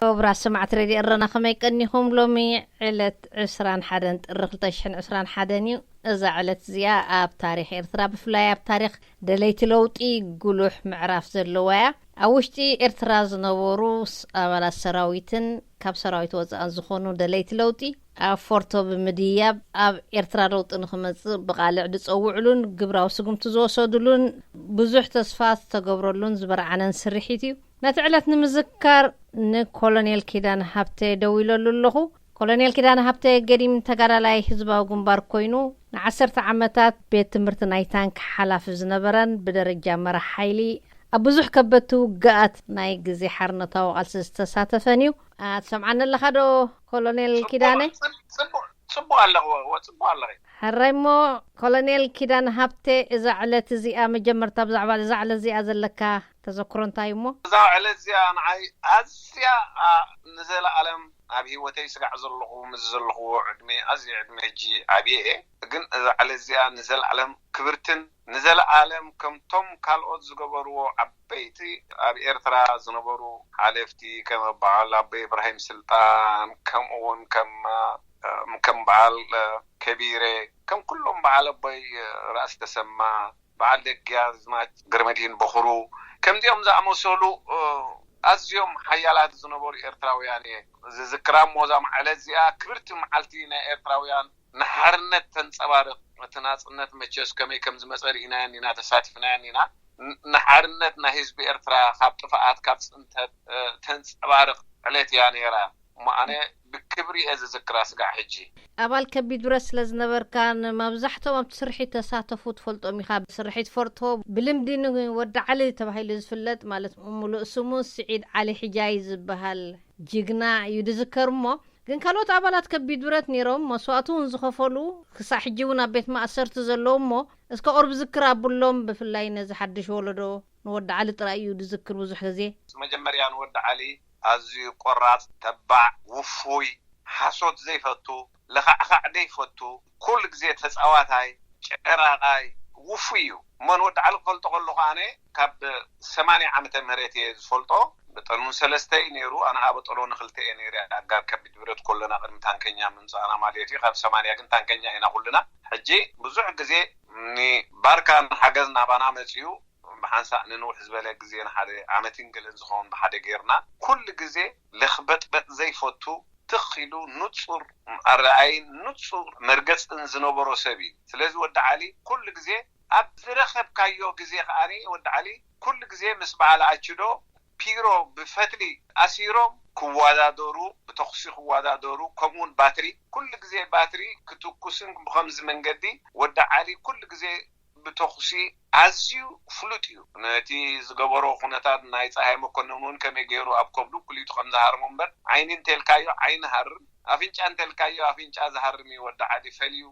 ክቡራት ሰማዕቲ ሬድዮ ኤረና፣ ከመይ ቀኒኹም? ሎሚ ዕለት ዕስራን ሓደን ጥሪ ክልተ ሽሕን ዕስራን ሓደን እዩ። እዛ ዕለት እዚኣ ኣብ ታሪኽ ኤርትራ፣ ብፍላይ ኣብ ታሪኽ ደለይቲ ለውጢ፣ ጉሉሕ ምዕራፍ ዘለዋ እያ። ኣብ ውሽጢ ኤርትራ ዝነበሩ ስ- ኣባላት ሰራዊትን ካብ ሰራዊት ወፃእን ዝኾኑ ደለይቲ ለውጢ፣ ኣብ ፎርቶ ብምድያብ ኣብ ኤርትራ ለውጢ ንኽመፅእ ብቓልዕ ዝፀውዕሉን ግብራዊ ስጉምቲ ዝወሰድሉን ብዙሕ ተስፋ ዝተገብረሉን ዝበርዓነን ስርሒት እዩ። ነቲ ዕለት ንምዝካር ንኮሎኔል ኪዳነ ሃብተ ደዊለሉ ኣለኹ። ኮሎኔል ኪዳነ ሃብተ ገዲም ተጋዳላይ ህዝባዊ ግንባር ኮይኑ፣ ንዓሰርተ ዓመታት ቤት ትምህርቲ ናይ ታንክ ሓላፊ ዝነበረን ብደረጃ መራሕ ሓይሊ ኣብ ብዙሕ ከበድቲ ውግኣት ናይ ግዜ ሓርነታዊ ቃልሲ ዝተሳተፈን እዩ። ኣትሰምዓኒ ኣለኻ ዶ ኮሎኔል ኪዳነ? ጽቡቕ ኣለኹ። ጽቡቕ ኣለኺ። ሕራይ እሞ፣ ኮሎኔል ኪዳነ ሃብተ፣ እዛ ዕለት እዚኣ መጀመርታ ብዛዕባ እዛ ዕለት እዚኣ ዘለካ ተዘክሮ እንታይ እሞ? እዛ ዕለት እዚኣ ንዓይ ኣዝያ ንዘለኣለም ኣብ ሂወተይ ስጋዕ ዘለኹ ምስ ዘለኹዎ ዕድመ ኣዝየ ዕድመ ሕጂ ዓብየ እየ። ግን እዛ ዕለት እዚኣ ንዘለኣለም ክብርትን ንዘለኣለም ከምቶም ካልኦት ዝገበርዎ ዓበይቲ ኣብ ኤርትራ ዝነበሩ ሓለፍቲ ከም በዓል ኣቦይ እብራሂም ስልጣን፣ ከምኡ እውን ከም ከም በዓል ከቢረ፣ ከም ኩሎም በዓል ኣቦይ ራእሲ ተሰማ፣ በዓል ደጊያዝማች ገረመድህን በኹሩ፣ ከምዚኦም ዝኣመሰሉ ኣዝዮም ሓያላት ዝነበሩ ኤርትራውያን እየ ዝዝክራ። እሞ እዛ መዓለት እዚኣ ክብርቲ መዓልቲ ናይ ኤርትራውያን ንሓርነት ተንጸባርቕ። እቲ ናጽነት መቸስ ከመይ ከም ዝመጸ ርኢናያን ኢና፣ ተሳቲፍናያን ኢና። ንሓርነት ናይ ህዝቢ ኤርትራ ካብ ጥፍኣት ካብ ጽንተት ተንጸባርቕ ዕለት እያ ነይራ። እሞ ኣነ ብክብሪ እየ ዝዝክራ ስጋዕ ሕጂ። ኣባል ከቢድ ብረት ስለ ዝነበርካ፣ ንመብዛሕቶም ኣብቲ ስርሒት ተሳተፉ ትፈልጦም ኢኻ። ስርሒት ፎርቶ ብልምዲ ንወዲ ዓሊ ተባሂሉ ዝፍለጥ፣ ማለት ምሉእ ስሙ ስዒድ ዓሊ ሕጃይ ዝበሃል ጅግና እዩ ዝዝከር። እሞ ግን ካልኦት ኣባላት ከቢድ ብረት ነይሮም፣ መስዋእቲ እውን ዝኸፈሉ፣ ክሳዕ ሕጂ እውን ኣብ ቤት ማእሰርቲ ዘለዉ። እሞ እስከ ቁርብ ዝክር ኣብሎም፣ ብፍላይ ነዚ ሓድሽ ወለዶ። ንወዲ ዓሊ ጥራይ እዩ ዝዝክር ብዙሕ ግዜ። መጀመርያ ንወዲ ዓሊ ኣዝዩ ቆራጽ፣ ተባዕ፣ ውፉይ፣ ሓሶት ዘይፈቱ፣ ለኻዕኻዕ ዘይፈቱ፣ ኩሉ ግዜ ተጻዋታይ፣ ጨራቓይ፣ ውፉይ እዩ። እሞ ንወዲ ዓሊ ክፈልጦ ከለኹ ኣነ ካብ ሰማንያ ዓመተ ምህረት እየ ዝፈልጦ። በጠኑን ሰለስተ እዩ ነይሩ። ኣነ ኣብ በጠሎ ንክልተ እየ ነይረ። ኣጋር ከቢድ ብረት ኮለና ቅድሚ ታንከኛ ምምፃእና ማለት እዩ። ካብ ሰማንያ ግን ታንከኛ ኢና ኩልና። ሕጂ ብዙሕ ግዜ ንባርካ ንሓገዝ ናባና መፅዩ። ብሓንሳእ ንንውሕ ዝበለ ግዜ ንሓደ ዓመትን ገለን ዝኸውን ብሓደ ጌርና። ኩሉ ግዜ ለኽበጥበጥ ዘይፈቱ፣ ትኽ ኢሉ ንጹር ኣረኣይን ንጹር መርገጽን ዝነበሮ ሰብ እዩ። ስለዚ ወዲ ዓሊ ኩሉ ግዜ ኣብ ዝረኸብካዮ ግዜ ከኣ ወዲ ዓሊ ኩሉ ግዜ ምስ በዓል ኣችዶ ፒሮ ብፈትሊ ኣሲሮም ክወዳደሩ፣ ብተኹሲ ክወዳደሩ፣ ከምኡውን ባትሪ፣ ኩሉ ግዜ ባትሪ ክትኩስን ብኸምዚ መንገዲ ወዲ ዓሊ ኩሉ ግዜ ብተኹሲ ኣዝዩ ፍሉጥ እዩ። ነቲ ዝገበሮ ኩነታት ናይ ጸሃይ መኮነን እውን ከመይ ገይሩ ኣብ ከብዱ ኩሊቱ ከም ዝሃርሞ እምበር ዓይኒ እንተልካዮ ዓይኒ ሃርም ኣፍንጫ እንተልካዮ ኣፍንጫ ዝሃርም እዩ። ወዲ ዓሊ ፈልዩ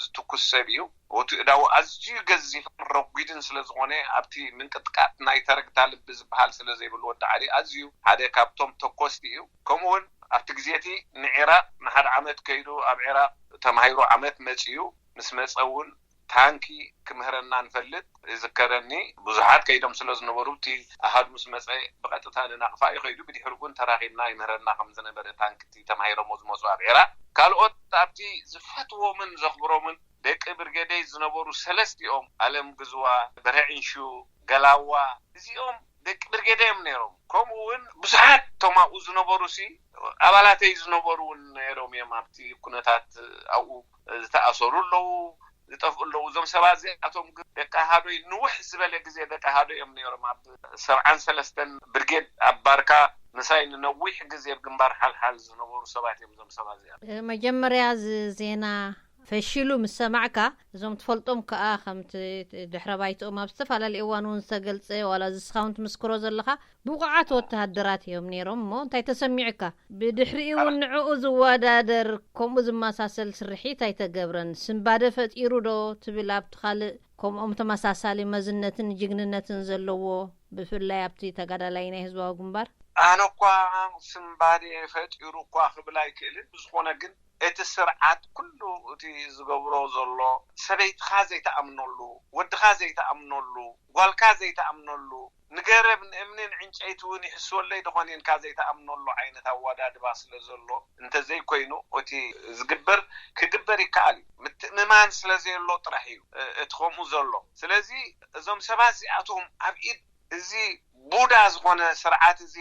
ዝትኩስ ሰብ እዩ። እቲ እዳው ኣዝዩ ገዚፍን ረጒድን ስለ ዝኾነ ኣብቲ ምንቅጥቃጥ ናይ ተረግታ ልቢ ዝበሃል ስለ ዘይብሉ ወዲ ዓሊ ኣዝዩ ሓደ ካብቶም ተኮስቲ እዩ። ከምኡ እውን ኣብቲ ግዜ እቲ ንዒራቕ ንሓደ ዓመት ከይዱ ኣብ ዒራቕ ተማሂሩ ዓመት መጺኡ ምስ መጸ እውን ታንኪ ክምህረና ንፈልጥ ይዝከረኒ። ብዙሓት ከይዶም ስለ ዝነበሩ እቲ ኣሃዱ ምስ መጸ ብቐጥታ ንናቕፋ እዩ ከይዱ። ብድሕሪ እውን ተራኺብና ይምህረና ከም ዝነበረ ታንኪ እቲ ተማሂሮሞ ዝመፁ ኣብ ዒራቕ ካልኦት ኣብቲ ዝፈትዎምን ዘኽብሮምን ደቂ ብርጌደይ ዝነበሩ ሰለስቲኦም ኣለም ግዝዋ፣ በርሀ ዕንሹ፣ ገላዋ እዚኦም ደቂ ብርጌደይ እዮም ነይሮም። ከምኡ እውን ብዙሓት እቶም ኣብኡ ዝነበሩ ሲ ኣባላተይ ዝነበሩ እውን ነይሮም እዮም። ኣብቲ ኩነታት ኣብኡ ዝተኣሰሩ ኣለዉ፣ ዝጠፍኡ ኣለዉ። እዞም ሰባት እዚኣቶም ግን ደቂ ኣሃዶይ ንውሕ ዝበለ ግዜ ደቂ ኣሃዶ እዮም ነይሮም። ኣብ ሰብዓን ሰለስተን ብርጌድ ኣብ ባርካ ምሳይ ንነዊሕ ግዜ ኣብ ግንባር ሓልሓል ዝነበሩ ሰባት እዮም እዞም ሰባት እዚኣቶም። መጀመርያ እዚ ዜና ፈሺሉ ምስ ሰማዕካ፣ እዞም ትፈልጦም ከኣ ከምቲ ድሕረ ባይትኦም ኣብ ዝተፈላለየ እዋን እውን ዝተገልጸ፣ ዋላ እዚ እስኻ እውን ትምስክሮ ዘለኻ፣ ብቑዓት ወተሃደራት እዮም ነይሮም። እሞ እንታይ ተሰሚዑካ? ብድሕሪኡ እውን ንዕኡ ዝወዳደር ከምኡ ዝመሳሰል ስርሒት ኣይተገብረን። ስንባደ ፈጢሩ ዶ ትብል ኣብቲ ካልእ ከምኦም ተመሳሳሊ መዝነትን ጅግንነትን ዘለዎ፣ ብፍላይ ኣብቲ ተጋዳላይ ናይ ህዝባዊ ግንባር? ኣነ እኳ ስንባደ ፈጢሩ እኳ ክብል ኣይክእልን። ብዝኾነ ግን እቲ ስርዓት ኩሉ እቲ ዝገብሮ ዘሎ ሰበይትኻ ዘይተኣምነሉ፣ ወድኻ ዘይተኣምነሉ፣ ጓልካ ዘይተኣምነሉ፣ ንገረብ ንእምንን ዕንጨይቲ እውን ይሕስወለይ ደኾን ኢልካ ዘይተኣምነሉ ዓይነት ኣወዳድባ ስለ ዘሎ እንተዘይኮይኑ፣ እቲ ዝግበር ክግበር ይከኣል እዩ። ምትእምማን ስለ ዘየሎ ጥራሕ እዩ እቲ ከምኡ ዘሎ። ስለዚ እዞም ሰባት እዚኣቶም ኣብ ኢድ እዚ ቡዳ ዝኾነ ስርዓት እዚ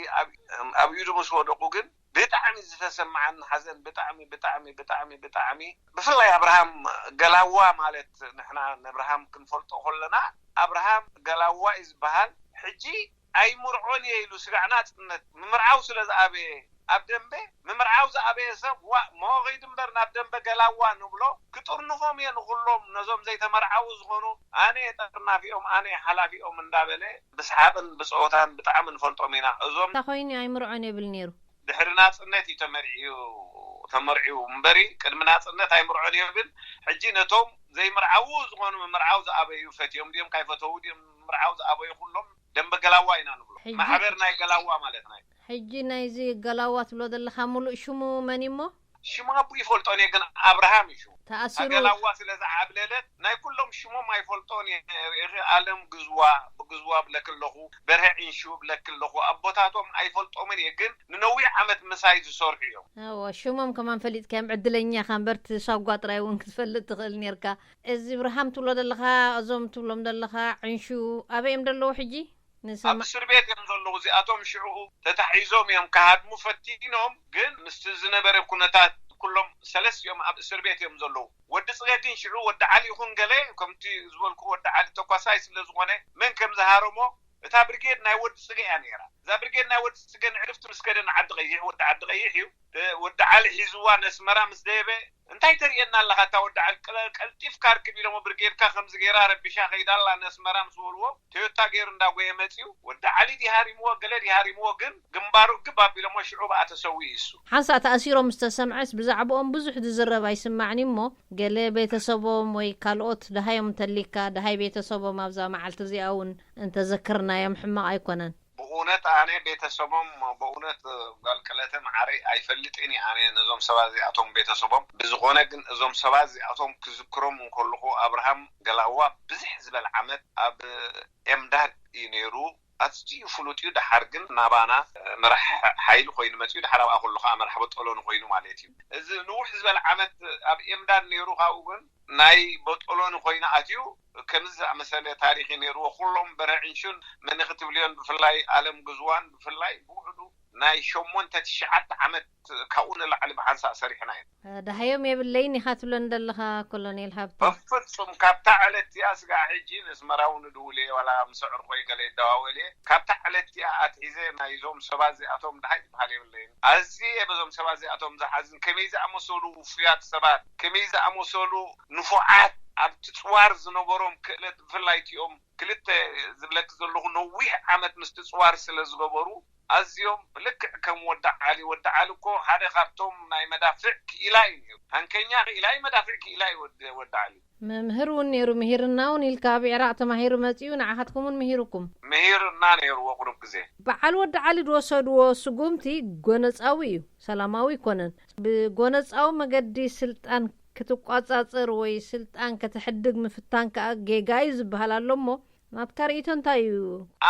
ኣብ ኢዱ ምስ ወደቑ ግን ብጣዕሚ ዝተሰማዓኒ ሓዘን፣ ብጣዕሚ ብጣዕሚ ብጣዕሚ ብጣዕሚ፣ ብፍላይ ኣብርሃም ገላዋ ማለት ንሕና ንኣብርሃም ክንፈልጦ ከለና ኣብርሃም ገላዋ እዩ ዝበሃል። ሕጂ ኣይምርዖን እየ ኢሉ ስጋዕ ናጽነት ምምርዓው ስለ ዝኣበየ ኣብ ደንበ ምምርዓው ዝኣበየ ሰብ ዋእ ሞ ኸይዱ እምበር ናብ ደንበ ገላዋ ንብሎ። ክጥርንፎም እየ ንኹሎም ነዞም ዘይተመርዓዉ ዝኾኑ ኣነ እየ ጠርናፊኦም ኣነ እየ ሓላፊኦም እንዳበለ ብስሓቕን ብፀወታን ብጣዕሚ ንፈልጦም ኢና እዞም። እንታይ ኮይኑ ኣይምርዖን የብል ነይሩ። ድሕሪ ናፅነት እዩ ተመርዒዩ ተመርዒዩ እምበሪ ቅድሚ ናፅነት ኣይምርዖን እየ ግን ሕጂ ነቶም ዘይምርዓዉ ዝኾኑ ምምርዓው ዝኣበዩ ፈትዮም ድዮም ካይፈተዉ ድዮም ምምርዓው ዝኣበዩ ኩሎም ደንበ ገላዋ ኢና ንብሎ። ማሕበር ናይ ገላዋ ማለት ናይ። ሕጂ ናይዚ ገላዋ ትብሎ ዘለኻ ሙሉእ ሽሙ መን እሞ? ሽሙ ኣቡ ይፈልጦን እየ ግን ኣብርሃም እዩ ሽሙ። ተኣሲሩ ኣገላዋ ስለ ዝዓብለለት ናይ ኩሎም ሽሞም ኣይፈልጦን እየ። ኣለም ግዝዋ ብግዝዋ ብለክ ኣለኹ፣ በርሀ ዒንሹ ብለክ ኣለኹ። ኣቦታቶም ኣይፈልጦምን እየ ግን ንነዊሕ ዓመት ምሳይ ዝሰርሑ እዮም። እወ ሽሞም ከማን ፈሊጥካዮም ዕድለኛ ኢኻ እምበር እቲ ሳጓ ጥራይ እውን ክትፈልጥ ትኽእል ነርካ። እዚ ብርሃም ትብሎ ዘለኻ እዞም ትብሎም ዘለኻ ዕንሹ ኣበይ እዮም ዘለዉ ሕጂ? ኣብ እስር ቤት እዮም ዘለዉ እዚኣቶም ሽዑ ተታሒዞም እዮም ክሃድሙ ፈቲኖም ግን ምስቲ ዝነበረ ኩነታት ኩሎም ሰለስቲኦም ኣብ እስር ቤት እዮም ዘለዉ። ወዲ ፅገ ግን ሽዑ ወዲ ዓሊ ይኹን ገለ ከምቲ ዝበልኩ ወዲ ዓሊ ተኳሳይ ስለ ዝኾነ መን ከም ዝሃረሞ እታ ብርጌድ ናይ ወዲ ፅገ እያ ነይራ። እዛ ብርጌድ ናይ ወዲ ፅገ ንዕርፍቲ ምስ ከደ ንዓዲ ቀይሕ ወዲ ዓዲ ቀይሕ እዩ ወዲ ዓሊ ሒዝዋ ነስመራ ምስ ደየበ እንታይ ተርእየና ኣለኻ እታ ወዲ ዓሊ ቀልጢፍካ ርክብ ኢሎሞ ብርጌድካ ከምዚ ገይራ ረቢሻ ከይዳ ኣላ ነስመራ ምስ በልዎ ቶዮታ ገይሩ እንዳጎየ መፅዩ ወዲ ዓሊ ዲሃሪምዎ ገለ ዲሃሪምዎ ግን ግንባሩ ግብ ኣቢሎሞ ሽዑ ብኣ ተሰዊኡ እሱ። ሓንሳእ ተኣሲሮም ዝተሰምዐስ ብዛዕባኦም ብዙሕ ዝዝረብ ኣይስማዕን እሞ ገለ ቤተሰቦም ወይ ካልኦት ደሃዮም እንተሊካ ደሃይ ቤተሰቦም ኣብዛ መዓልቲ እዚኣ እውን እንተዘክርናዮም ሕማቕ ኣይኮነን። ብእውነት ኣነ ቤተሰቦም ብእውነት ጓል ቀለተ መዓረይ ኣይፈልጥን እየ ኣነ ነዞም ሰባት እዚኣቶም ቤተሰቦም። ብዝኾነ ግን እዞም ሰባት እዚኣቶም ክዝክሮም እንከለኹ ኣብርሃም ገላዋ ብዝሕ ዝበል ዓመት ኣብ ኤምዳድ እዩ ነይሩ። ኣዝዩ ፍሉጥ እዩ። ደሓር ግን ናባና መራሕ ሓይሊ ኮይኑ መፅዩ። ደሓር ኣብኣ ከሎ ከዓ መራሕ በጦሎኒ ኮይኑ ማለት እዩ። እዚ ንውሕ ዝበል ዓመት ኣብ ኤምዳድ ነይሩ። ካብኡ ግን ናይ በጦሎኒ ኮይኑ ኣትዩ። ከምዚ ዝኣመሰለ ታሪክ እዩ ነይርዎ። ኩሎም በረዕንሹን መን ክትብልዮን ብፍላይ ኣለም ግዝዋን ብፍላይ ብውሕዱ ናይ ሸሞንተ ትሽዓተ ዓመት ካብኡ ንላዕሊ ብሓንሳእ ሰሪሕና ኢና። ደሃዮም የብለይን ኢኻ ትብለኒ ዘለኻ ኮሎኔል ሃብተ። በፍጹም ካብታ ዕለት እዚኣ ስጋዕ ሕጂ ነስመራ እውን እድውል እየ ዋላ ምስ ኣዕርኾይ ገለ ይደዋወል እየ። ካብታ ዕለት እዚኣ ኣትሒዘ ናይዞም ሰባት እዚኣቶም ደሃይ ዝበሃል የብለይን። ኣዝየ እየ በዞም ሰባት እዚኣቶም ዝሓዝን። ከመይ ዝኣመሰሉ ውፉያት ሰባት፣ ከመይ ዝኣመሰሉ ንፉዓት ኣብቲ ፅዋር ዝነበሮም ክእለት ብፍላይ እቲኦም ክልተ ዝብለኪ ዘለኹ ነዊሕ ዓመት ምስቲ ፅዋር ስለ ዝገበሩ ኣዝዮም ልክዕ ከም ወዲ ዓሊ፣ ወዲ ዓሊ እኮ ሓደ ካብቶም ናይ መዳፍዕ ክኢላ እዩ ነይሩ። ሃንከኛ ክኢላ እዩ፣ መዳፍዕ ክኢላ እዩ ወዲ ዓሊ። መምህር እውን ነይሩ፣ ምሂርና እውን ኢልካ ኣብ ኢራቕ ተማሂሩ መፂኡ ንዓኻትኩም እውን ምሂሩኩም። ምሂርና ነይርዎ ቁሩብ ግዜ። በዓል ወዲ ዓሊ ዝወሰድዎ ስጉምቲ ጎነፃዊ እዩ፣ ሰላማዊ ኣይኮነን። ብጎነፃዊ መገዲ ስልጣን ክትቋፃፀር ወይ ስልጣን ከተሕድግ ምፍታን ከዓ ጌጋ እዩ ዝበሃል ኣሎ እሞ ናትካ ርእይቶ እንታይ እዩ?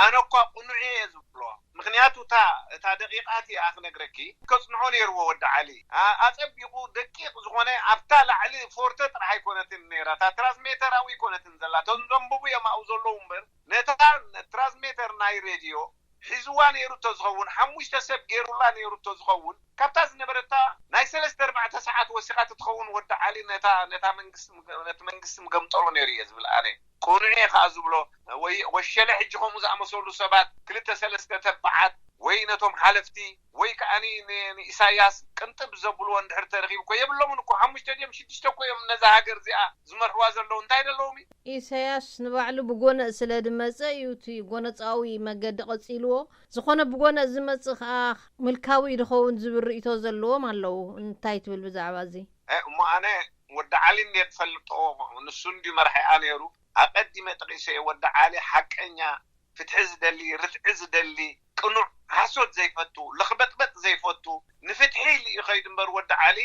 ኣነ እኳ ቅኑዕ እየ ዝብሎ። ምኽንያቱ እታ እታ ደቂቓት እያ ክነግረኪ። ከጽንዖ ነይርዎ ወዲ ዓሊ። ኣጸቢቑ ደቂቕ ዝኾነ ኣብታ ላዕሊ ፎርተ ጥራሕ ኣይኮነትን ነይራ። እታ ትራንስሜተር ኣብኡ ኣይኮነትን ዘላ። እቶም ዘንብቡ እዮም ኣብኡ ዘለዉ እምበር ነታ ትራንስሜተር ናይ ሬድዮ ሒዝዋ ነይሩ እንተዝኸውን ሓሙሽተ ሰብ ገይሩላ ነይሩ እንተዝኸውን ካብታ ዝነበረታ ናይ ሰለስተ ኣርባዕተ ሰዓት ወሲኻ ትትኸውን ወዲ ዓሊ ነታ ነታ መንግስቲ ነቲ መንግስቲ ምገምጠሎ ነይሩ እየ ዝብል ኣነ። ቅኑዕ እየ ከዓ ዝብሎ። ወይ ወሸለ ሕጂ ከምኡ ዝኣመሰሉ ሰባት ክልተ ሰለስተ ተባዓት ወይ ነቶም ሓለፍቲ ወይ ከዓ ንኢሳያስ ቅንጥብ ዘብልዎ እንድሕር ተረኪቡ እኮ የብሎምን እኮ ሓሙሽተ ድዮም ሽዱሽተ እኮ እዮም ነዛ ሃገር እዚኣ ዝመርሕዋ ዘለዉ እንታይ ደለዎም እዩ? ኢሳያስ ንባዕሉ ብጎነእ ስለ ድመፀ እዩ እቲ ጎነፃዊ መገዲ ቀፂልዎ። ዝኾነ ብጎነእ ዝመፅእ ከዓ ምልካዊ ድኸውን ዝብል ርእቶ ዘለዎም ኣለዉ። እንታይ ትብል ብዛዕባ እዚ? እሞ ኣነ ወዲ ዓሊ እንድየ ዝፈልጦ ንሱ እንድዩ መርሒኣ ነይሩ ኣቀዲመ ጠቂሰ ወዲ ዓሊ ሓቀኛ ፍትሒ ዝደሊ ርትዒ ዝደሊ ቅኑዕ ሓሶት ዘይፈቱ ልኽበጥበጥ ዘይፈቱ ንፍትሒ ኢሉ ይኸይድ እምበር ወዲ ዓሊ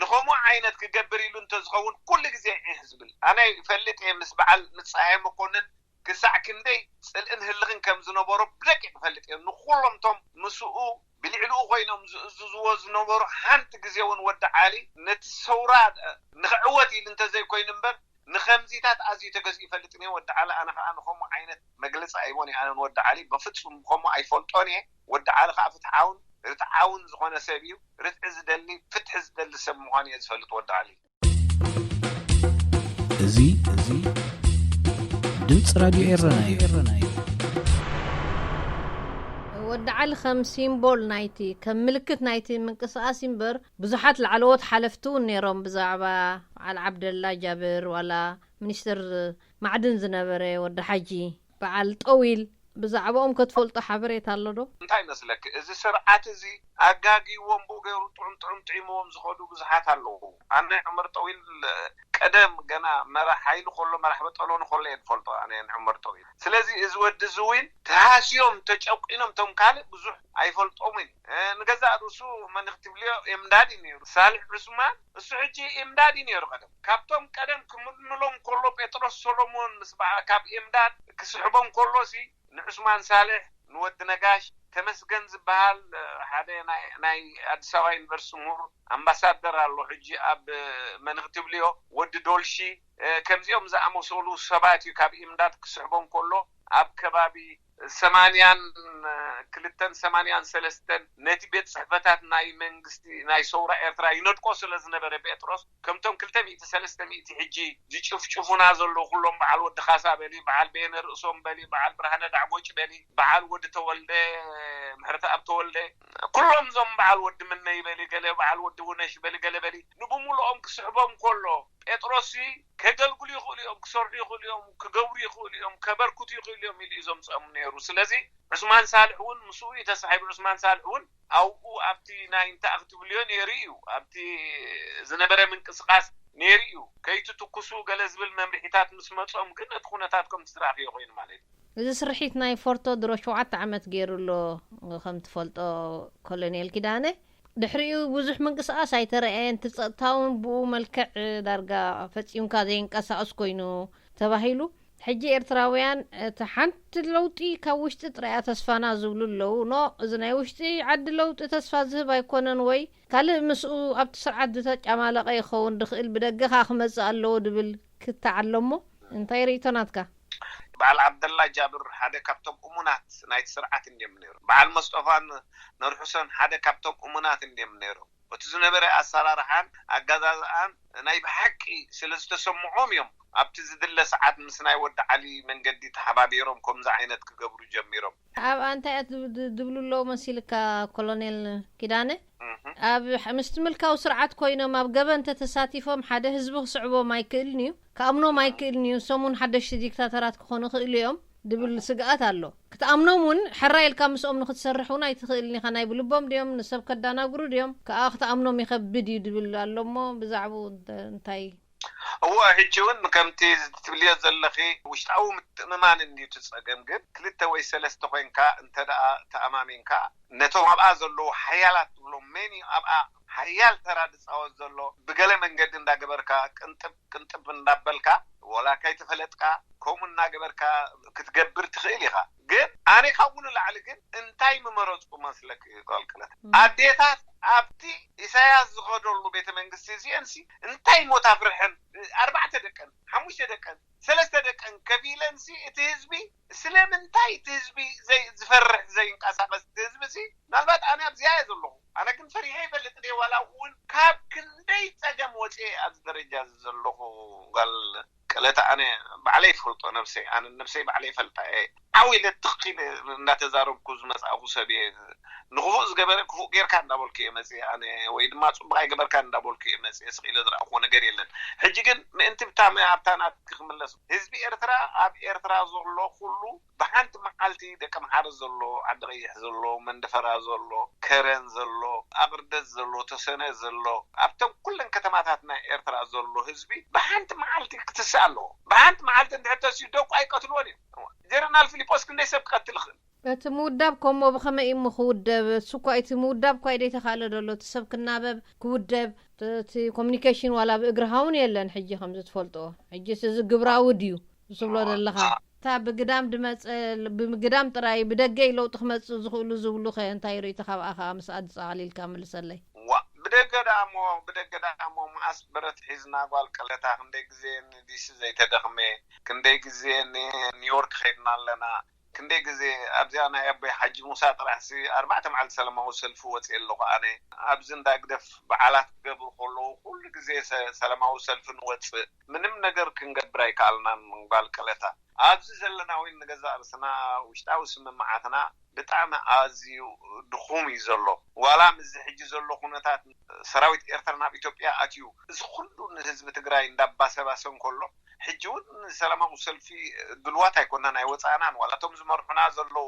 ንኸምኡ ዓይነት ክገብር ኢሉ እንተዝኸውን ኩሉ ግዜ ዒሕ ዝብል ኣነ ይፈልጥ እየ ምስ በዓል ምስ ፀሃየ መኮንን ክሳዕ ክንደይ ፅልእን ህልኽን ከም ዝነበሮ ብደቂቕ ይፈልጥ እየ። ንኹሎም እቶም ምስኡ ብልዕሊኡ ኮይኖም ዝእዝዝዎ ዝነበሩ፣ ሓንቲ ግዜ እውን ወዲ ዓሊ ነቲ ሰውራ ንኽዕወት ኢሉ እንተዘይኮይኑ እምበር ንኸምዚታት ኣዝዩ ተገዚኡ ይፈልጥ እየ። ወዲ ዓሊ ኣነ ከዓ ንኸምኡ ዓይነት መግለፂ ኣይቦን እየ። ኣነ ንወዲ ዓሊ በፍፁም ብኸምኡ ኣይፈልጦን እየ። ወዲ ዓሊ ከዓ ፍትሓውን ርትዓውን ዝኾነ ሰብ እዩ። ርትዒ ዝደሊ፣ ፍትሒ ዝደሊ ሰብ ምዃኑ እየ ዝፈልጥ ወዲ ዓሊ። እዚ እዚ ድምፂ ራድዮ ኤረና እዩ። ወዲ ዓሊ ከም ሲምቦል ናይቲ ከም ምልክት ናይቲ ምንቅስቃስ እምበር ብዙሓት ላዕለዎት ሓለፍቲ እውን ነይሮም ብዛዕባ በዓል ዓብደላ ጃብር ዋላ ሚኒስትር ማዕድን ዝነበረ ወዲ ሓጂ በዓል ጠዊል ብዛዕባኦም ከትፈልጦ ሓበሬታ ኣሎ ዶ? እንታይ ይመስለኪ እዚ ስርዓት እዚ ኣጋጊዎም ብኡ ገይሩ ጥዑም ጥዑም ጥዒምዎም ዝኸዱ ብዙሓት ኣለዉ። ኣነ ዑመር ጠዊል ቀደም ገና መራሕ ሓይሊ ከሎ መራሕ በጠሎኒ ከሎ እየ ዝፈልጦ ኣነ ንዑመር ጠዊል። ስለዚ እዚ ወዲ እዚ እውን ተሃስዮም ተጨቂኖም እቶም ካልእ ብዙሕ ኣይፈልጦምን። ንገዛእ ርእሱ መን ክትብልዮ ኤምዳድ እዩ ነይሩ ሳልሕ ዑስማን እሱ ሕጂ ኤምዳድ እዩ ነይሩ። ቀደም ካብቶም ቀደም ክምልምሎም ከሎ ጴጥሮስ ሰሎሞን ምስ በዓ ካብ ኤምዳድ ክስሕቦም ከሎ ሲ ንዑስማን ሳልሕ ንወዲ ነጋሽ ተመስገን ዝበሃል ሓደ ናይ ኣዲስ ኣበባ ዩኒቨርሲቲ ምሁር ኣምባሳደር ኣሎ ሕጂ ኣብ መን ክትብልዮ ወዲ ዶልሺ ከምዚኦም ዝኣመሰሉ ሰባት እዩ ካብ ኢምዳድ ክስሕቦም ከሎ ኣብ ከባቢ ሰማንያን ክልተን ሰማንያን ሰለስተን ነቲ ቤት ፅሕፈታት ናይ መንግስቲ ናይ ሰውራ ኤርትራ ይነድቆ ስለ ዝነበረ ጴጥሮስ ከምቶም ክልተ ሚእቲ ሰለስተ ሚእቲ ሕጂ ዝጭፍጭፉና ዘለዉ ኩሎም በዓል ወዲ ካሳ በሊ በዓል በየነ ርእሶም በሊ በዓል ብርሃነ ዳዕጎጭ በሊ በዓል ወዲ ተወልደ ምሕረተኣብ ተወልደ ኩሎም እዞም በዓል ወዲ ምነይ በሊ ገለ በዓል ወዲ ውነሽ በሊ ገለ በሊ ንብሙሉኦም ክስሕቦም ከሎ ጴጥሮስሲ ከገልግሉ ይኽእሉ እዮም፣ ክሰርሑ ይኽእሉ እዮም፣ ክገብሩ ይኽእሉ እዮም፣ ከበርክቱ ይኽእሉ እዮም ኢሉ እዩ ዘምፅኦም ነይሩ። ስለዚ ዑስማን ሳልሕ እውን ምስኡ እዩ ተሳሒቡ። ዑስማን ሳልሕ እውን ኣብኡ ኣብቲ ናይ እንታይ ክትብልዮ ነይሩ እዩ ኣብቲ ዝነበረ ምንቅስቃስ ነይሩ እዩ። ከይትትኩሱ ገለ ዝብል መምርሒታት ምስ መፆም ግን እቲ ኩነታት ከምቲ ዝረኣኽዮ ኮይኑ ማለት እዩ። እዚ ስርሒት ናይ ፎርቶ ድሮ ሸውዓተ ዓመት ገይሩ ኣሎ ከም ትፈልጦ ኮሎኔል ኪዳነ። ድሕሪኡ ብዙሕ ምንቅስቓስ ኣይተረኣየን። እቲ ጸጥታ እውን ብኡ መልክዕ ዳርጋ ፈጺምካ ዘይንቀሳቐስ ኮይኑ ተባሂሉ። ሕጂ ኤርትራውያን እቲ ሓንቲ ለውጢ ካብ ውሽጢ ጥራያ ተስፋና ዝብሉ ኣለዉ። ኖ፣ እዚ ናይ ውሽጢ ዓዲ ለውጢ ተስፋ ዝህብ ኣይኮነን ወይ ካልእ ምስኡ ኣብቲ ስርዓት ዝተጫማለቐ ይኸውን ድኽእል ብደገ ከኣ ክመጽእ ኣለዎ ድብል ክተዓለሞ እንታይ ርእይቶ ናትካ? በዓል ዓብደላ ጃብር ሓደ ካብቶም እሙናት ናይቲ ስርዓት እንድዮም ነይሩ። በዓል መስጦፋን ነርሑሰን ሓደ ካብቶም እሙናት እንድዮም ነይሮም። እቲ ዝነበረ ኣሰራርሓን ኣገዛዝኣን ናይ ብሓቂ ስለ ዝተሰምዖም እዮም ኣብቲ ዝድለ ሰዓት ምስ ናይ ወዲ ዓሊ መንገዲ ተሓባቢሮም ከምዚ ዓይነት ክገብሩ ጀሚሮም። ኣብኣ እንታይ እያ ድብሉ ኣለዉ መሲልካ ኮሎኔል ኪዳነ? ኣብ ምስቲ ምልካዊ ስርዓት ኮይኖም ኣብ ገበን ተተሳቲፎም ሓደ ህዝቢ ክስዕቦም ኣይክእልን እዩ፣ ክኣምኖም ኣይክእልን እዩ። ንሶም እውን ሓደሽቲ ዲክታተራት ክኾኑ ይኽእሉ እዮም ድብል ስግኣት ኣሎ። ክትኣምኖም እውን ሕራይ ኢልካ ምስኦም ንክትሰርሕ እውን ኣይትኽእልን ኢኻ። ናይ ብልቦም ድዮም ንሰብ ከዳናግሩ ድዮም ከኣ ክትኣምኖም ይኸብድ እዩ ድብል ኣሎ እሞ ብዛዕባኡ እንታይ እወ ሕጂ እውን ከምቲ ትብልዮ ዘለኺ ውሽጣዊ ምትእምማን እንድዩ እቲ ጸገም ግን ክልተ ወይ ሰለስተ ኮይንካ እንተ ደኣ ተኣማሚንካ ነቶም ኣብኣ ዘለዉ ሓያላት ትብሎም መን እዩ ኣብኣ ሓያል ተራ ዝጻወት ዘሎ ብገለ መንገዲ እንዳገበርካ ቅንጥብ ቅንጥብ እንዳበልካ ወላ ከይተፈለጥካ ከምኡ እናገበርካ ክትገብር ትኽእል ኢኻ ግን ኣነ ካብኡ ንላዕሊ ግን እንታይ ምመረፅኩ መስለክ ጓል ቅለት ኣዴታት ኣብቲ ኢሳያስ ዝኸደሉ ቤተ መንግስቲ እዚአን ሲ እንታይ ሞት ኣፍርሐን ኣርባዕተ ደቀን ሓሙሽተ ደቀን ሰለስተ ደቀን ከፊለን ሲ እቲ ህዝቢ ስለምንታይ እቲ ህዝቢ ዝፈርሕ ዘይንቀሳቀስ እቲ ህዝቢ ሲ ምናልባት ኣነ ኣብዚኣ እየ ዘለኹ ኣነ ግን ፈሪሐ ይፈልጥ ደ ዋላ እውን ካብ ክንደይ ፀገም ወፅኤ ኣብዚ ደረጃ እዚ ዘለኹ ጓል ቀለተ ኣነ ባዕለይ ይፈልጦ ነብሰይ ኣነ ነብሰይ ባዕለይ ይፈልጣ እየ ዓው ኢለ ትኽ ኢለ እንዳተዛረብኩ ዝመፃእኩ ሰብ እየ ንክፉእ ዝገበረ ክፉእ ጌርካ እንዳበልኩ እየ መፅየ ኣነ ወይ ድማ ፅቡቅ ኣይገበርካ እንዳበልኩ እየ መፅየ ስቅ ኢለ ዝረኣኩዎ ነገር የለን ሕጂ ግን ምእንቲ ብታ ኣብታ ናትኪ ክምለስ ህዝቢ ኤርትራ ኣብ ኤርትራ ዘሎ ኩሉ ብሓንቲ መዓልቲ ደቀምሓረ ዘሎ ዓዲ ቀይሕ ዘሎ መንደፈራ ዘሎ ከረን ዘሎ ኣቅርደት ዘሎ ተሰነ ዘሎ ኣብተን ኩለን ከተማታት ናይ ኤርትራ ዘሎ ህዝቢ ብሓንቲ መዓልቲ ክትስእ ኣለዎ ብሓንቲ መዓልቲ እንድሕር ተሲኡ ደቁ ኣይቀትልዎን እዮም ጀረናል ፊሊጶስ ክንደይ ሰብ ክቀትል ይኽእል እቲ ምውዳብ ኮሞ ብኸመይ እሞ ክውደብ እሱ እኳ እቲ ምውዳብ እኳ ደይተኻእለ ደሎ እቲ ሰብ ክናበብ ክውደብ እቲ ኮሚኒኬሽን ዋላ ብእግሪ ሃውን የለን ሕጂ ከምዚ ትፈልጥዎ ሕጂ እዚ ግብራዊ ድዩ ዝብሎ ዘለኻ እታ ብግዳም ድመፀ፣ ብግዳም ጥራይ ብደገ እዩ ለውጢ ክመፅእ ዝኽእሉ ዝብሉ ከ እንታይ ርእይቶ? ካብ ኣኻ ምስ ኣድፃ ኣሊልካ መልሰለይ። ዋ ብደገ ደኣሞ ብደገ ደኣሞ መኣስ ብረት ሒዝና ጓል ቀለታ ክንደይ ግዜ ንዲሲ ዘይተደኽመ፣ ክንደይ ግዜ ንኒውዮርክ ኸይድና ኣለና፣ ክንደይ ግዜ ኣብዚኣ ናይ ኣቦይ ሓጂ ሙሳ ጥራሕ ሲ ኣርባዕተ መዓልቲ ሰላማዊ ሰልፊ ወፅየ ኣለኹ ኣነ። ኣብዚ እንዳ ግደፍ በዓላት ክገብሩ ከለዉ ኩሉ ግዜ ሰ- ሰላማዊ ሰልፊ ንወፅእ፣ ምንም ነገር ክንገብር ኣይከኣልናን። ጓል ቀለታ ኣብዚ ዘለና ወይ ንገዛእ ርስና ውሽጣዊ ስምምዓትና ብጣዕሚ ኣዝዩ ድኹም እዩ ዘሎ። ዋላ ምስዚ ሕጂ ዘሎ ኩነታት ሰራዊት ኤርትራ ናብ ኢትዮጵያ ኣትዩ እዚ ኩሉ ንህዝቢ ትግራይ እንዳባሰባሰ እንከሎ ሕጂ እውን ሰላማዊ ሰልፊ ድልዋት ኣይኮናን ኣይወፃእናን። ዋላ እቶም ዝመርሑና ዘለዉ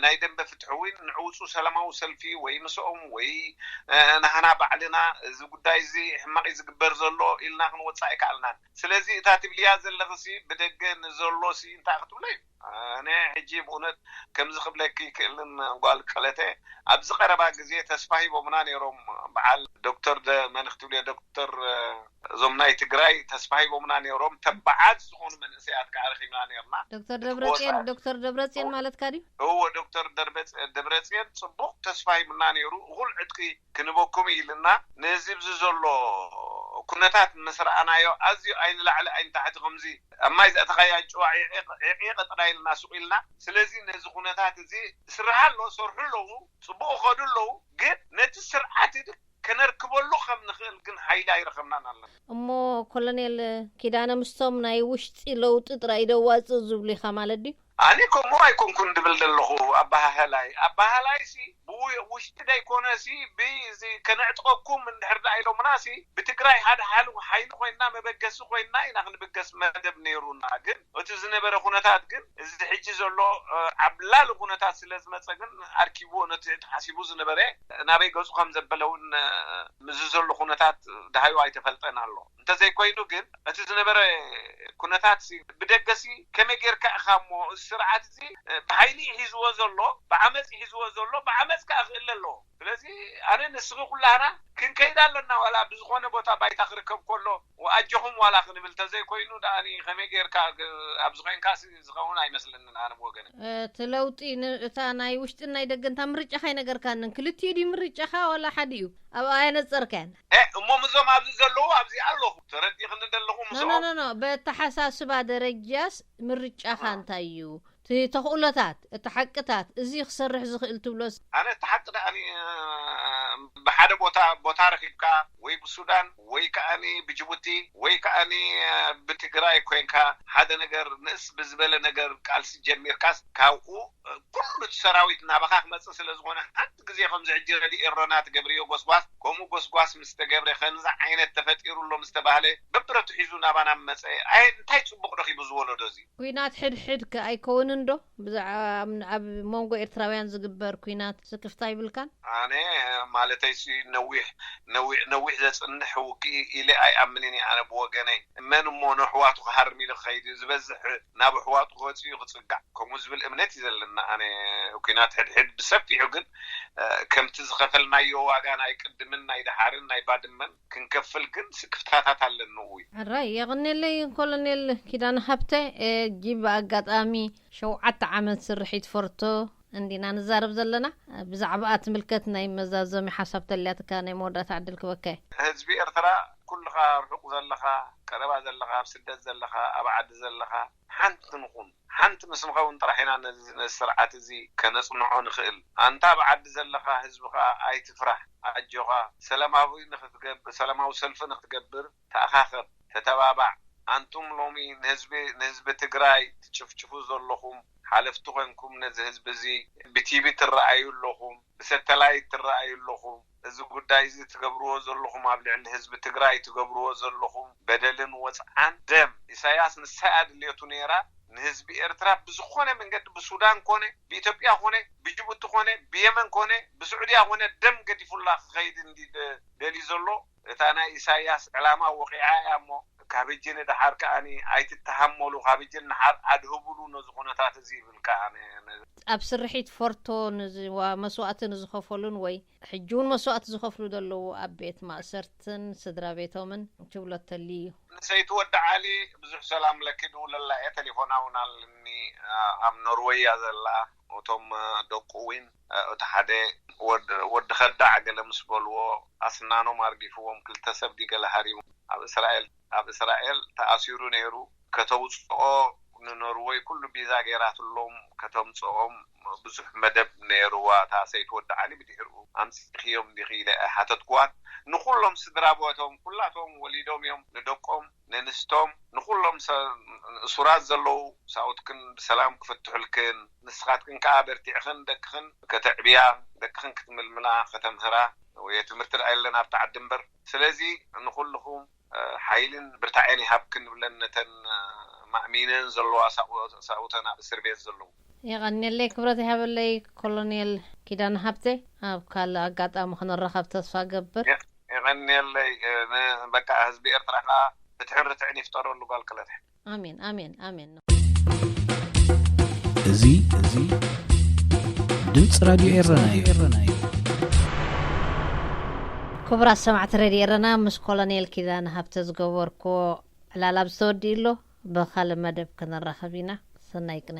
ናይ ደንበ ፍትሒ እውን ንዕውፁ ሰላማዊ ሰልፊ ወይ ምስኦም ወይ ናህና ባዕልና እዚ ጉዳይ እዚ ሕማቕ እዩ ዝግበር ዘሎ ኢልና ክንወፅእ ኣይከኣልናን። ስለዚ እታ ትብልያ ዘለኽሲ ብደገ ንዘሎሲ እንታይ ክትብሎ እዩ? ኣነ ሕጂ ብእውነት ከምዚ ክብለኪ ይክእልን ጓል ቀለተ ኣብዚ ቀረባ ግዜ ተስፋ ሂቦምና ነይሮም። በዓል ዶክተር መን ክትብልዮ ዶክተር እዞም ናይ ትግራይ ተስፋ ሂቦምና ነይሮም። ተባዓት ዝኾኑ መንእሰያት ከዓ ረኪብና ነርና። ዶክተር ደብረፅዮን ዶክተር ደብረፅዮን ማለትካ ድዩ? እዎ ዶክተር ደብረፅዮን ፅቡቅ ተስፋ ሂቡና ነይሩ። እኹል ዕጥቂ ክንበኩም ኢልና ነዚ ብዚ ዘሎ ኩነታት ምስ ረኣናዮ ኣዝዩ ኣይንላዕሊ ኣይንታሕቲ ከምዚ ኣብ ማይ ዘእተኻያ ጭዋ ዕዒቕ ጥራይ ኢልና ስቕ ኢልና። ስለዚ ነዚ ኩነታት እዚ ስርሓ ኣሎ፣ ሰርሑ ኣለዉ፣ ፅቡቅ ይኸዱ ኣለዉ። ግን ነቲ ስርዓት እዚ ከነርክበሉ ከም ንኽእል ግን ሓይሊ ኣይረኸብናን ኣለና። እሞ ኮሎኔል ኪዳነ ምስቶም ናይ ውሽጢ ለውጢ ጥራይ ደዋፅእ ዝብሉ ኢኻ ማለት ድዩ? ኣነ ከምኡ ኣይኮንኩን ድብል ዘለኹ ኣባሃህላይ ኣባሃላይ ሲ ብውሽጢ ደይኮነ ሲ ብዚ ከነዕጥቐኩም እንድሕር ዳ ኢሎምና ሲ ብትግራይ ሓደ ሓሉ ሓይሊ ኮይንና መበገሲ ኮይንና ኢና ክንብገስ መደብ ነይሩና። ግን እቲ ዝነበረ ኩነታት ግን እዚ ሕጂ ዘሎ ዓብላሊ ኩነታት ስለ ዝመፀ ግን ኣርኪብዎ ነቲ ተሓሲቡ ዝነበረ ናበይ ገፁ ከም ዘበለ እውን ምዚ ዘሎ ኩነታት ደሃዩ ኣይተፈልጠን ኣሎ። እንተዘይኮይኑ ግን እቲ ዝነበረ ኩነታት ብደገሲ ከመይ ጌርካ ኢኻ እሞ እዚ ስርዓት እዚ ብሓይሊ ሒዝዎ ዘሎ ብዓመፅ ሒዝዎ ዘሎ ብዓመፅ ከዓ ክእል ኣለዎ። ስለዚ ኣነ ንስኺ ኩላህና ክንከይድ ኣለና ዋላ ብዝኾነ ቦታ ባይታ ክርከብ ከሎ ኣጆኹም ዋላ ክንብል ተዘይኮይኑ ደኣኒ ከመይ ጌርካ ኣብዚ ኮይንካ ዝኸውን ኣይመስለንን ኣነ ብወገነ። እቲ ለውጢ እታ ናይ ውሽጥን ናይ ደገን እታ ምርጫኻ ኣይነገርካንን። ክልቲኡ ድዩ ምርጫኻ ዋላ ሓደ እዩ? ኣብ ኣየነፀርካያን? እሞ ምዞም ኣብዚ ዘለዉ ኣብዚ ኣለኹ ተረዲእኽኒ ዘለኹ ምስኦም። ኖ ኖ ኖ በተሓሳስባ ደረጃስ ምርጫኻ እንታይ እዩ? እቲ ተኽእሎታት እቲ ሓቅታት እዚ ክሰርሕ ዝኽእል ትብሎስ? ኣነ እቲ ሓቂ ደኣ ብሓደ ቦታ ቦታ ረኺብካ ወይ ብሱዳን ወይ ከኣኒ ብጅቡቲ ወይ ከኣኒ ብትግራይ ኮይንካ ሓደ ነገር ንእስ ብዝበለ ነገር ቃልሲ ጀሚርካስ ካብኡ ኩሉ እቲ ሰራዊት ናባኻ ክመፅእ ስለ ዝኾነ ሓንቲ ግዜ ከምዚ ሕጂ ረዲ ኤሮና ትገብርዮ ጎስጓስ ከምኡ ጎስጓስ ምስ ተገብረ ከምዚ ዓይነት ተፈጢሩ ኣሎ ምስ ተባህለ በብረቱ ሒዙ ናባና መፀ ኣይ እንታይ ፅቡቕ ረኺቡ ዝወለዶ እዚ ኩናት ሕድሕድ ከ ኣይከውንን ዶ? ብዛዕባ ኣብ መንጎ ኤርትራውያን ዝግበር ኩናት ስክፍታ ይብልካን? ኣነ ማለተይሲ ነዊሕ ነዊሕ ነዊሕ ዘፅንሕ ውግኢ ኢለ ኣይኣምንን እየ ኣነ ብወገነይ። መን እሞ ነሕዋቱ ክሃርም ኢሉ ክኸይድ እዩ? ዝበዝሕ ናብ ኣሕዋጡ ክወፅእ እዩ ክፅጋዕ። ከምኡ ዝብል እምነት እዩ ዘለና ኣነ ኩናት ሕድሕድ ብሰፊሑ ግን ከምቲ ዝኸፈልናዮ ዋጋ ናይ ቅድምን ናይ ደሓርን ናይ ባድመን ክንከፍል ግን ስክፍታታት ኣለኒ እውይ። ሕራይ የቕኔለይ ኮሎኔል ኪዳነ ሃብተ። ጂ ብኣጋጣሚ ሸውዓተ ዓመት ስርሒት ፈርቶ እንዲና ንዛረብ ዘለና። ብዛዕባኣ ትምልከት ናይ መዛዘሚ ሓሳብ ተልያትካ ናይ መወዳእታ ዕድል ክበካ እየ። ህዝቢ ኤርትራ ኩልኻ ርሑቕ ዘለኻ ቀረባ ዘለኻ ኣብ ስደት ዘለኻ ኣብ ዓዲ ዘለኻ ሓንቲ ንኹን ሓንቲ ምስ ንኸውን ጥራሕ ኢና ነዚ ነዚ ስርዓት እዚ ከነጽንዖ ንኽእል። ኣንታ ኣብ ዓዲ ዘለኻ ህዝቢ ኸኣ ኣይትፍራሕ ኣጆኻ ሰላማዊ ንኽትገብር ሰላማዊ ሰልፊ ንኽትገብር ተኣኻኸብ ተተባባዕ። ኣንቱም ሎሚ ንህዝቢ ንህዝቢ ትግራይ ትጭፍጭፉ ዘለኹም ሓለፍቲ ኮንኩም ነዚ ህዝቢ እዚ ብቲቪ ትረኣዩ ኣለኹም፣ ብሰተላይት ትረኣዩ ኣለኹም። እዚ ጉዳይ እዚ ትገብርዎ ዘለኹም ኣብ ልዕሊ ህዝቢ ትግራይ ትገብርዎ ዘለኹም በደልን ወፅዓን ደም ኢሳያስ ንሳ እያ ድልየቱ ነይራ ንህዝቢ ኤርትራ ብዝኾነ መንገዲ ብሱዳን ኮነ ብኢትዮጵያ ኮነ ብጅቡቲ ኮነ ብየመን ኮነ ብስዑድያ ኮነ ደም ገዲፉላ ክኸይድ እንዲ ደልዩ ዘሎ እታ ናይ ኢሳያስ ዕላማ ወቒዓ እያ እሞ ካብ ሕጂ ንደሓር ከኣኒ ኣይትተሃመሉ፣ ካብ ሕጂ ንደሓር ኣድህብሉ ነዚ ኩነታት እዚ ይብል ከኣ። ኣብ ስርሒት ፎርቶ መስዋእቲ ንዝኸፈሉን ወይ ሕጂ እውን መስዋእቲ ዝኸፍሉ ዘለዉ ኣብ ቤት ማእሰርትን ስድራ ቤቶምን ትብሎ ተልዩ እዩ። ንሰይቲ ወዲ ዓሊ ብዙሕ ሰላም ለኪ ድውለላ እየ። ቴሌፎና እውን ኣለኒ። ኣብ ኖርወይ እያ ዘላ። እቶም ደቁ እውን እቲ ሓደ ወዲ ከዳዕ ገለ ምስ በልዎ ኣስናኖም ኣርጊፍዎም ክልተ ሰብ ድዩ ገለ ሃሪሙ ኣብ እስራኤል ኣብ እስራኤል ተኣሲሩ ነይሩ። ከተውፅኦ ንኖርወይ ኩሉ ቪዛ ገይራትሎም ከተምፅኦም ብዙሕ መደብ ነይርዋ። እታ ሰይቲ ወዲ ዓሊ ብድሕሪኡ ኣምፂእኽዮም ዲኺ ኢለ ኣይሓተትክዋን። ንኩሎም ስድራ ቦቶም ኩላቶም ወሊዶም እዮም ንደቆም ነንስቶም ንኩሎም እሱራት ዘለዉ ሳውትክን ብሰላም ክፍትሑልክን ንስኻትክን ከዓ በርቲዕኽን ደቅኽን ከተዕብያ ደቅኽን ክትምልምላ ከተምህራ ወይ ትምህርቲ ደኣ የለን ኣብቲ ዓዲ እምበር። ስለዚ ንኩልኹም ሓይልን ብርታዐን ይሃብክን ንብለን ነተን ማእሚነን ዘለዋ ሳውተን ኣብ እስር ቤት ዘለዉ። የቐንየለይ ክብረት ይሃበለይ ኮሎኔል ኪዳነ ሃብተ። ኣብ ካልእ ኣጋጣሚ ክንራኸብ ተስፋ ገብር። የቐንየለይ። በቃ ህዝቢ ኤርትራ ከዓ ፍትሕን ርትዕን ይፍጠረሉ ጓል ቅለተ። ኣሜን ኣሜን ኣሜን። እዚ እዚ ድምፂ ራድዮ ኤረና እዩ። ክቡራት ሰማዕቲ ሬድዮ ኤረና ምስ ኮሎኔል ኪዳነ ሃብተ ዝገበርክዎ ዕላል ኣብዚ ተወዲኡ ኣሎ። ብኻልእ መደብ ክንራኸብ ኢና። ሰናይ ቅነ።